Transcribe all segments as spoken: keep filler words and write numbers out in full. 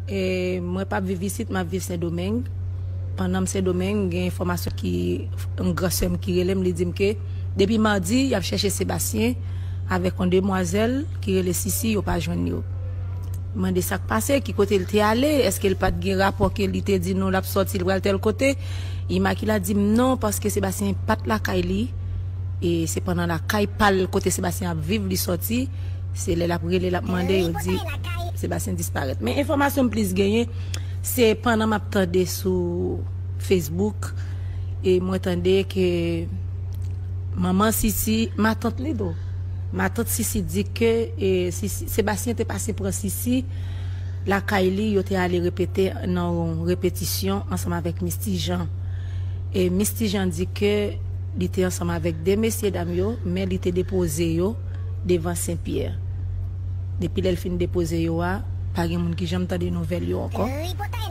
E mwen p ap viv isit, m ap viv Sendomeng. Pandan m Sendomeng, gen enfòmasyon ki, yon gran sè m ki rele m, li di m ke depi madi, y ap chèche Sebastien avèk yon demwazèl ki rele Sisi, yo pa jwenn yo. M mande sa k pase, ki kote l te ale, èske l pa t gen rapò ke li te di nou l ap sòti, l pral tèl kote? Imakila di m non, paske Sebastien pa t lakay li, e se pandan lakay pa l kote Sebastien ap viv, li sòti, se lè l ap rele, l ap mande, yo di Sebastien disparèt. Men enfòmasyon m plis genyen, se pandan m ap tande sou Facebook, e mwen tande ke manman Sisi, matant li tou, matant Sisi di ke, e, Sisi, Sebastien te pase pran Sisi lakay li, yo te ale repete nan yon repetisyon ansanm avèk Misty Jean. E Misty Jean di ke li te ansanm avèk de mesye dam yo, men li te depoze yo devan Sen Pyè. Depi lè l fin depoze yo a, pa gen moun ki janm tande nouvèl yo ankò.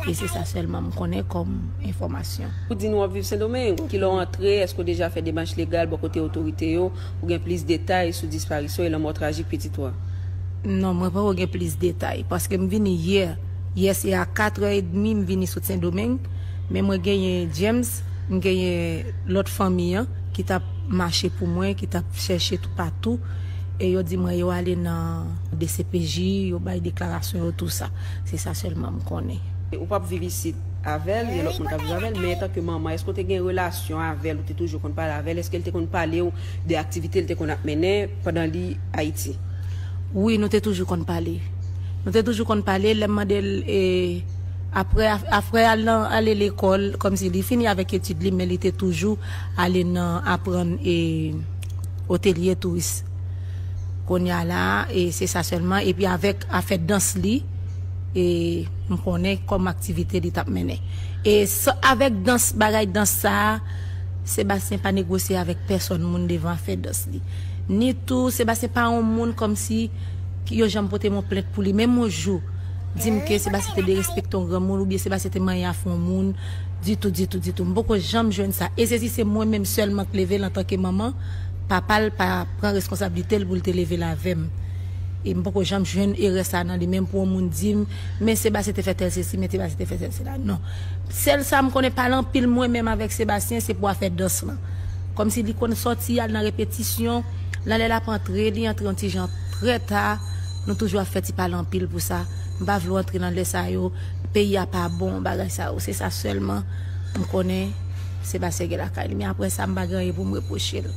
E se sa sèlman m konnen kòm enfòmasyon. Ou di nou w ap viv Sendomeng. Kilè w antre? Èske w deja fè demach legal bò kote otorite yo? Ou gen plis detay sou disparisyon e lanmò trajik pitit ou a? Non, mwen poko gen plis detay, paske m vini yè. Yè se a katrè edmi m vini sot Sendomeng, men mwen genyen James, m genyen lòt fanmi an ki t ap mache pou mwen, ki t ap chèche toupatou, e yo di mwen yo ale nan D C P J, yo bay deklarasyon yo, tou sa. Se sa sèlman m konnen. Ou p ap viv isit avè l, gen lòt moun k ap viv avè l, men antanke manman, èske w te gen relasyon avè l, ou te toujou konn pale avè l, èske l te konn pale w de aktivite l te konn ap mennen pandan li Ayiti? Wi, nou te toujou konn pale. Nou te toujou konn pale, lè m mande l, e, apre, apre al nan, ale lekòl, kòmsi li fini avèk etid li, men li te toujou ale nan aprann, e, otelye touris. Kounye a la, e se sa sèlman. Epi avèk afè dans li, e m konnen kòm aktivite li t ap mennen. E sa, avèk dans, bagay dans sa a, Sebastien pa negosye avèk pèsòn moun devan afè dans li. Ni tou, Sebastien pa yon moun kòmsi ki yo janm pote m yon plent pou li. Menm yon jou, di m ke Sebastien te derespekte yon granmoun oubyen Sebastien te manyen afè yon moun. Ditou, ditou, ditou. M poko janm jwenn sa. E se si se mwen menm sèlman k leve l antanke manman, papa l pa pran reskonsablite l pou l te leve l avè m. E m poko janm jwenn erè sa nan li, menm pou yon moun di m, men Sebastien te fè tèl sesi, men Sebastien te fè tèl sela. Non. Sèl sa m konnen, pale anpil mwen menm avèk Sebastien, se pou afè dans lan. Kòmsi li konn sòti al nan repetisyon, nan lè l ap antre, li antre yon ti jan trè ta. Nou toujou ap fè ti pale anpil pou sa. M pa vle w antre nan lè sa yo, peyi a pa bon, bagay sa yo. Se sa sèlman m konnen Sebastien gen lakay li. Men apre sa, m pa gen anyen pou m repwoche l.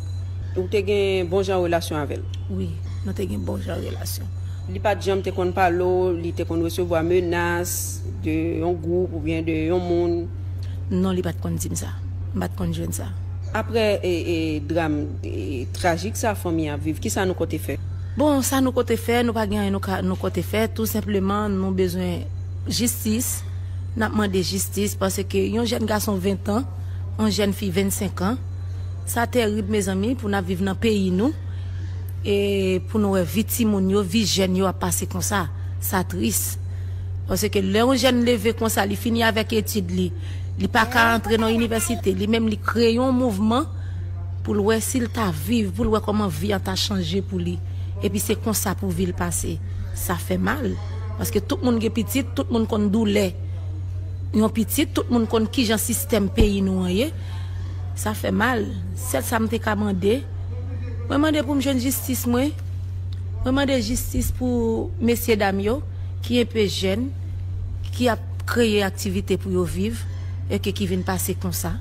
Ou te gen bon jan relasyon avè l? Wi, nou te gen bon jan relasyon. Li pa t janm te konn pale w, li te konn resevwa menas de yon gwoup oubyen de yon moun? Non, li pa t konn di m sa. M pa t konn jwenn sa. Apre, e, e, dram, e, trajik sa fanmi an ap viv, kisa nou konte fè? Bon, sa nou konte fè, nou pa gen anyen nou ka, nou konte fè. Tou senpleman, nou bezwen jistis. N ap mande jistis, paske yon jèn gason ven tan, yon jèn fi vennsenk an, sa terib, mezanmi, pou n ap viv nan peyi nou, e pou nou wè vi timoun yo, vi jèn yo ap pase konsa. Sa tris. Paske lè yon jèn leve konsa, li fini avèk etid li, li pa ka antre nan inivèsite, li menm li kreye yon mouvman pou l wè si l ta viv, pou l wè kòman vi an ta chanje pou li. Epi se konsa pou vi l pase. Sa fè mal. Paske tout moun gen pitit, tout moun konn doulè yon pitit, tout moun konn kijan sistèm peyi nou an ye. Sa fè mal. Sèl sa m te ka mande, mwen mande pou m jwenn jistis mwen. Mwen mande jistis pou mesye dam yo ki enpe jèn, ki ap kreye aktivite pou yo viv, e ke ki vin pase konsa.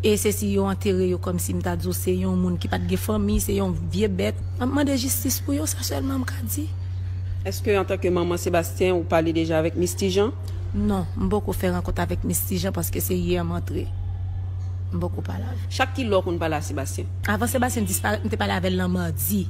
E se si yo antere yo kòmsi m ta di w se yon moun ki pa t gen fanmi, se yon vye bèt. M ap mande jistis pou yo, sa sèlman m ka di. Èske antanke manman Sebastien, ou pale deja avèk Misty Jean? Non, m poko fè rankont avèk Misty Jean paske se yè m antre. M poko pale avè l. Chak kilè w konn pale a Sebastien? Avan Sebastien disparèt, m te pale avè l nan madi.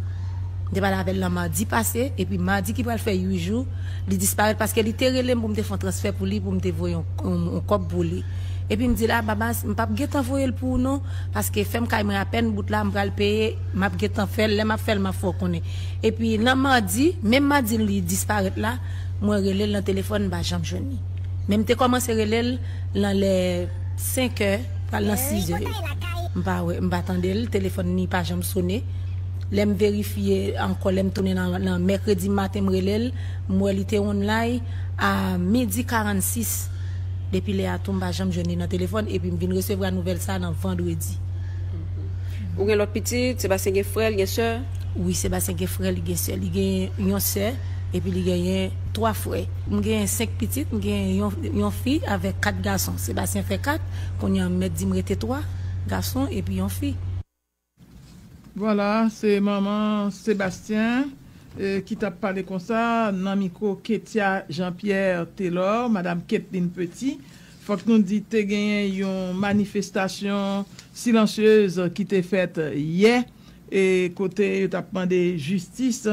M te pale avè l nan madi pase, epi madi ki pral fè uit jou, li disparèt paske li te rele m pou m te fè yon transfè pou li, pou m te voye yon, yon, yon kòb pou li. Epi m di l, "A, Babas, m p ap gentan voye l pou ou non, paske fè m kay mwen apèn, bout la m pral peye, m ap gentan fè l, lè m ap fè l, m ap fè w konnen." Epi nan madi, menm madi li disparèt la, mwen rele l nan telefòn, m pa janm jwenn li. Men m te kòmanse rele l nan lè senkè, pral nan sizè yo. M pa wè, m pa tande l, telefòn li pa janm sone. Lè m verifye ankò, lè m tounen nan, nan mèkredi maten, m rele l, m wè li te online, A midi karannsis. Depi lè a tou, m pa janm jwenn li nan telefòn, epi m vin resevwa nouvèl sa a nan vandredi. Ou gen lòt pitit? Sebastien gen frè, l gen sè? Wi, Sebastien gen frè, li gen sè. Li gen yon sè, epi li genyen twa frè. M gen senk pitit, m gen yon, yon fi avèk kat gason. Sebastien fè kat, kounye a m mèt di m rete twa gason epi yon fi. Vwala, se manman Sebastien eh, ki t ap pale konsa nan mikwo Ketia Jean Pierre Telor, Madam Ketline Petit. Fòk nou di te genyen yon manifestasyon silansyez ki te fèt yè, e kote yo t ap mande jistis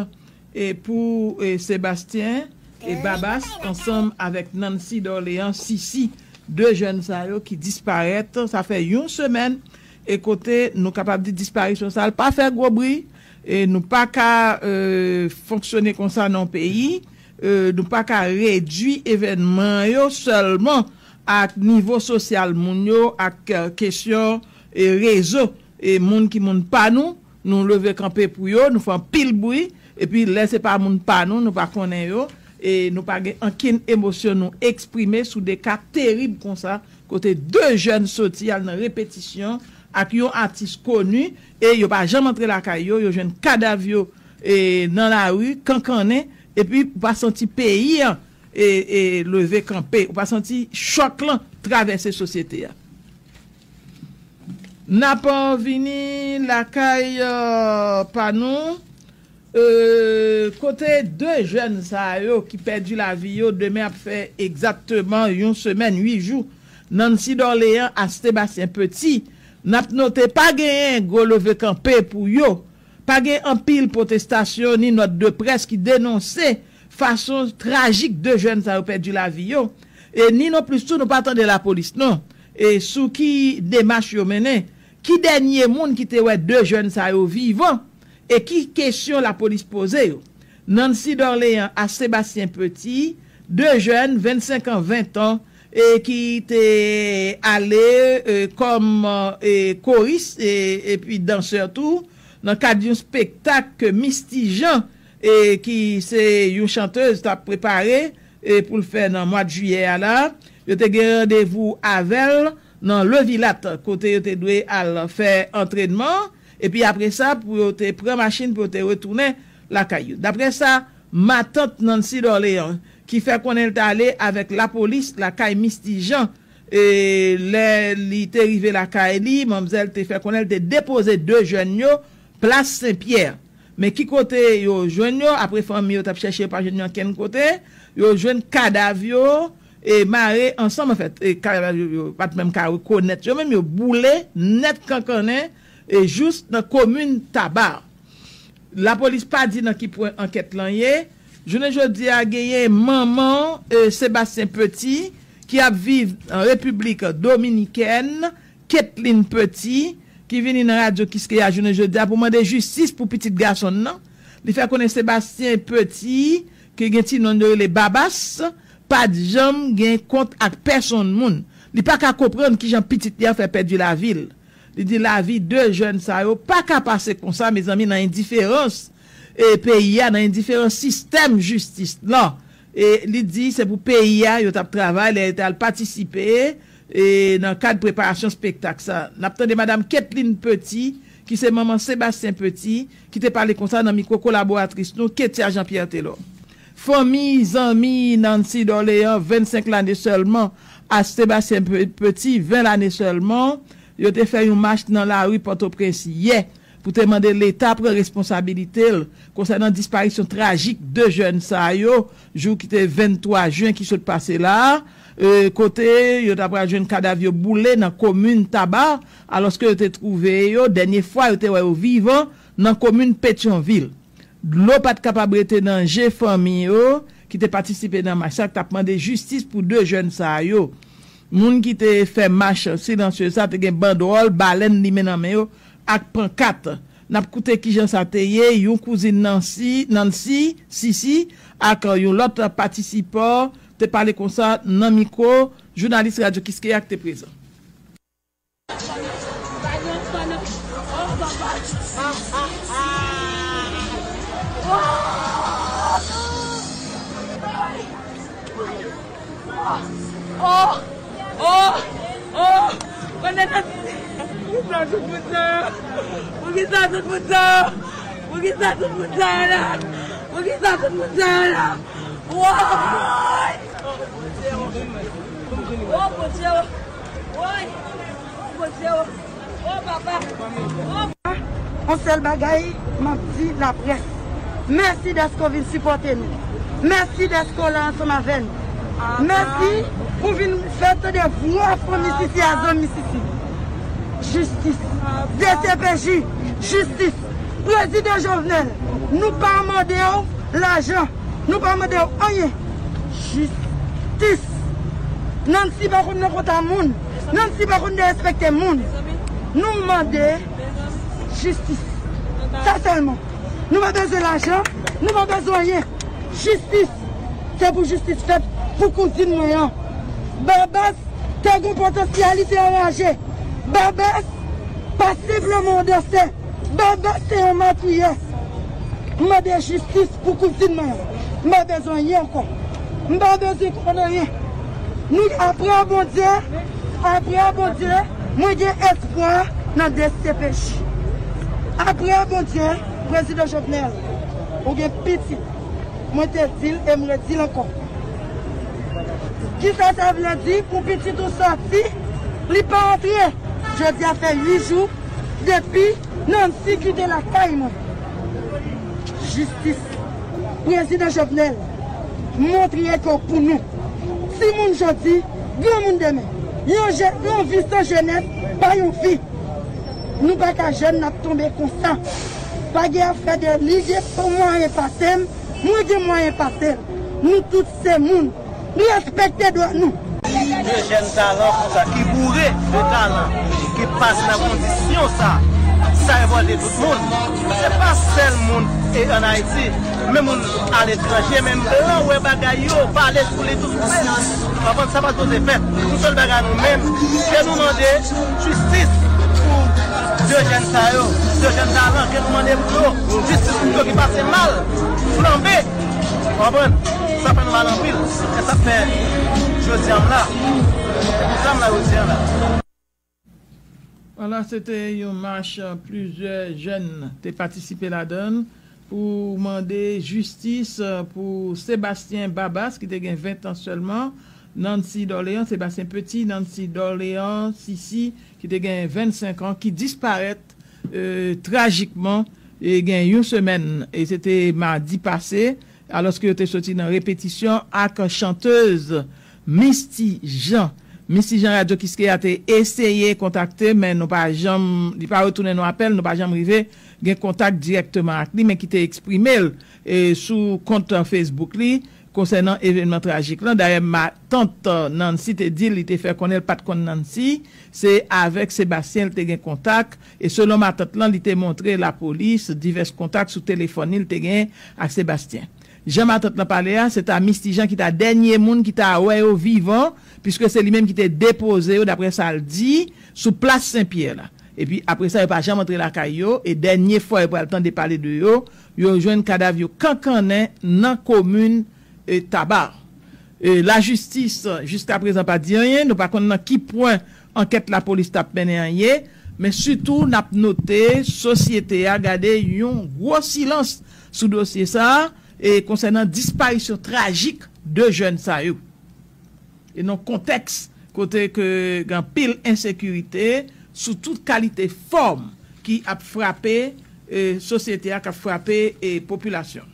e pou e Sebastien e Babas ansanm avèk Nancy Dorléans, Sisi, de jèn sa yo ki disparèt. Sa fè yon semèn e kote nou kapab di disparisyon sa l pa fè gwo bri. E nou pa ka e, fonksyone konsa nan yon peyi. E, nou pa ka redui evènman yo sèlman ak nivo sosyal moun yo, ak e, kesyon e, rezo. E moun ki moun pa nou, nou leve kanpe pou yo, nou fè anpil bri. Epi lè se pa moun pa nou, nou pa konnen yo, e nou pa gen ankenn emosyon nou eksprime sou de ka terib konsa, kote de jèn soti al nan repetisyon ak yon atis koni, e yo pa janm antre lakay yo, yo jwenn kadav yo e, nan lari, kankannen, epi ou pa santi peyi an e, e leve kanpe, ou pa santi chòk lan travèse sosyete a. N ap vini lakay e, pa nou. E, kote de jèn sa yo ki pèdi lavi yo, demen ap fè egzakteman yon semèn, uit jou. Nancy Dorléans a Sebastien Petit. N ap note pa genyen gwo leve kanpe pou yo. Pa gen anpil pwotestasyon ni nòt de près ki denonse fason trajik de jèn sa yo pèdi lavi yo. E ni non plis tou nou pa tande lapolis non. E sou ki demach yo mennen, ki dènye moun ki te wè de jèn sa yo vivan e ki kesyon lapolis poze yo? Nancy Dorléans a Sebastien Petit, de jèn, vennsenk an, ven tan, e ki te ale e, kòm e, koris e, epi dansè tou, nan kad yon spektak ke Misty Jean, e ki se yon chantèz, t ap prepare e, pou l fè nan mwa jiyè a la. Yo te gen randevou avè l nan Levilat, kote yo te dwe al fè antrènman. Epi apre sa, pou yo te pran machin, pou yo te retounen lakay yo. Daprè sa, matant Nancy Dorléans, ki fè konnen l t ale avèk lapolis lakay Misty Jean, e lè li te rive lakay li, manmzèl te fè konnen l te depoze de jèn yo plas Sen Pyè. Men ki kote yo jwenn yo, apre fanmi yo t ap chèche, yo pa jwenn yo ankenn kote, yo jwenn kadav yo e mare ansanm, anfèt, e kadav yo, yo pa t menm ka rekonèt yo menm, yo boule nèt kankannen, e jous nan komin Taba. Lapolis pa di nan ki pwen ankèt lan ye. Jounen jodi a, genyen manman e, Sebastien Petit, ki ap viv an Repiblik Dominikèn, Ketline Petit, ki vini nan radyo Kiskeya jounen jodi a pou mande jistis pou pitit gason l nan. Li fè konnen Sebastien Petit, ki gen ti non yo rele Babas, pa t janm gen kont ak pèsonn moun. Li pa ka konprann kijan pitit li an fè pèdi lavi l. Li di lavi de jèn sa yo pa ka pase konsa, mezanmi, nan endiferans e, peyi a, nan endiferans sistèm jistis lan. E li di se pou peyi a yo t ap travay lè yo t al patisipe e, nan kad preparasyon spektak sa. N ap tande Madam Ketline Petit, ki se manman Sebastien Petit, ki te pale konsa nan mikwo kolaboratris nou, Ketia Jean Pierre Telor. Fanmi, zanmi Nancy Dorléans, vennsenk lane sèlman, a Sebastien Pe- Petit, ven lane sèlman, yo te fè yon mach nan lari Pòtoprens yè pou te mande Leta pran responsabilite l konsènan disparisyon trajik de jèn sa yo, jou ki te venntwa jen ki sot pase la a, e, kote yo ta pral jwenn kadav yo boule nan komin Taba, alòske yo te twouve yo, dènye fwa yo te wè yo vivan, nan komin Petyonvil. Dlo pa t kapab rete nan je fanmi yo ki te patisipe nan mach la, k t ap mande jistis pou de jèn sa yo. Moun ki te fè mach silansye sa te gen bandwòl, balèn limen nan men yo ak pankat. N ap koute kijan sa te ye, yon kouzin Nancy, Nancy, Sisi, ak yon lòt patisipan te pale konsa nan mikwo jounalis Radyo Kiskeya k te prezan. Oh! Oh! Oh! Kònè nan... Poukisa tout moun sa yo? Poukisa tout moun sa yo? Poukisa tout moun sa yo la? Poukisa tout moun sa yo la? Woy! Oh, Bondye! Woy! Oh, Bondye! Oh, papa! Oh! Yon sèl bagay, m ap di laprès. Mèsi dèske w vin sipòte nou. Mèsi dèske w la ansanm avè n. Mèsi pou vin fè tande vwa fanmi Sisi a, zanmi Sisi. Jistis. D C P J, jistis. Prezidan Jovenel, nou pa mande w lajan. Nou pa mande w anyen. Jistis. Nancy pa konn nan konta moun. Nancy pa konn derespekte moun. Nou mande jistis. Sa sèlman. Nou pa bezwen lajan. Nou pa bezwen anyen. Jistis. Se pou jistis fèt pou kouzin mwen an. Babas te gen potansyalite anraje. Babas pa senpleman yon dansè. Babas se yon matwiyè. M mande jistis pou kouzin mwen an. M pa bezwen anyen ankò. M pa bezwen konn anyen. Nou, apre Bondye, apre Bondye, mwen gen espwa nan D C P J. Apre Bondye, Prezidan Jovenel, ou gen pitit. Mwen te di l e m redi l ankò. Kisa sa vle di pou pitit ou sòti, li pa antre? Jodi a fè uit jou depi Nancy kite lakay mwen. Jistis. Prezidan Jovenel, montre ke w pou nou. Timoun jodi, granmoun demen. Yon je-, yon vi san jenès, pa yon vi. Nou pa ka jèn, n ap tonbe konsa. Pa gen afè de li gen mwayen pase m, mwen gen mwayen pase l. Nou tout se moun. Respekte dwa nou. De jèn talan konsa ki boure de talan, ki pase nan kondisyon sa, sa enpòte tout moun. Se pa sèl moun e ann Ayiti, men moun aletranje, menm blan wè bagay yo, pale sou li tou. Konprann sa pa sipoze fèt. Yon sèl bagay nou menm, ke nou mande jistis pou de jèn sa yo, de jèn talan, ke nou mande pou yo jistis pou yo ki pase mal, flanbe. Konprann? Sa fè nou mal anpil. E sa fè jodi a m la. Se pou sa m la jodi a la. Vwala, se te yon mach, plizyè jèn te patisipe ladan l pou mande jistis pou Sébastien Babas, ki te gen ven tan sèlman, Nancy Dorléans, Sébastien Petit, Nancy Dorléans, Sisi, ki te gen vennsenk an, ki disparèt, e, trajikman, e, gen yon semèn, e se te madi pase, alòske yo te soti nan repetisyon ak chantèz Misty Jean. Misty Jean, Radyo Kiskeya te eseye kontakte, men nou pa janm, li pa retounen nou apèl, nou pa janm rive gen kontak dirèkteman ak li, men ki te eksprime l, e, sou kont Facebook li konsènan evènman trajik lan. Dayè, matant Nancy te di l, li te fè konnen l pa t konn Nancy, se avèk Sébastien l te gen kontak, e selon matant lan, li te montre lapolis divès kontak sou telefòn li, li te gen ak Sébastien. Jan matant lan pale a, se ta Misty Jean ki ta dènye moun ki ta wè yo vivan, piske se li menm ki te depoze yo, daprè sa l di, sou plas Senpyè la. Epi apre sa, yo pa janm antre lakay yo, e dènye fwa yo pral tande pale de yo, yo jwenn kadav yo kankannen nan komin, e, Taba. E, lajistis, jiskaprezan, pa di anyen, nou pa konn nan ki pwen ankèt lapolis t ap mennen an ye, men sitou n ap note sosyete a gade yon gwo silans sou dosye sa a, e konsènan disparisyon trajik de jèn sa yo. E nan kontèks kote ke gen anpil ensekirite sou tout kalite fòm ki ap frape, e, sosyete a, k ap frape, e, popilasyon.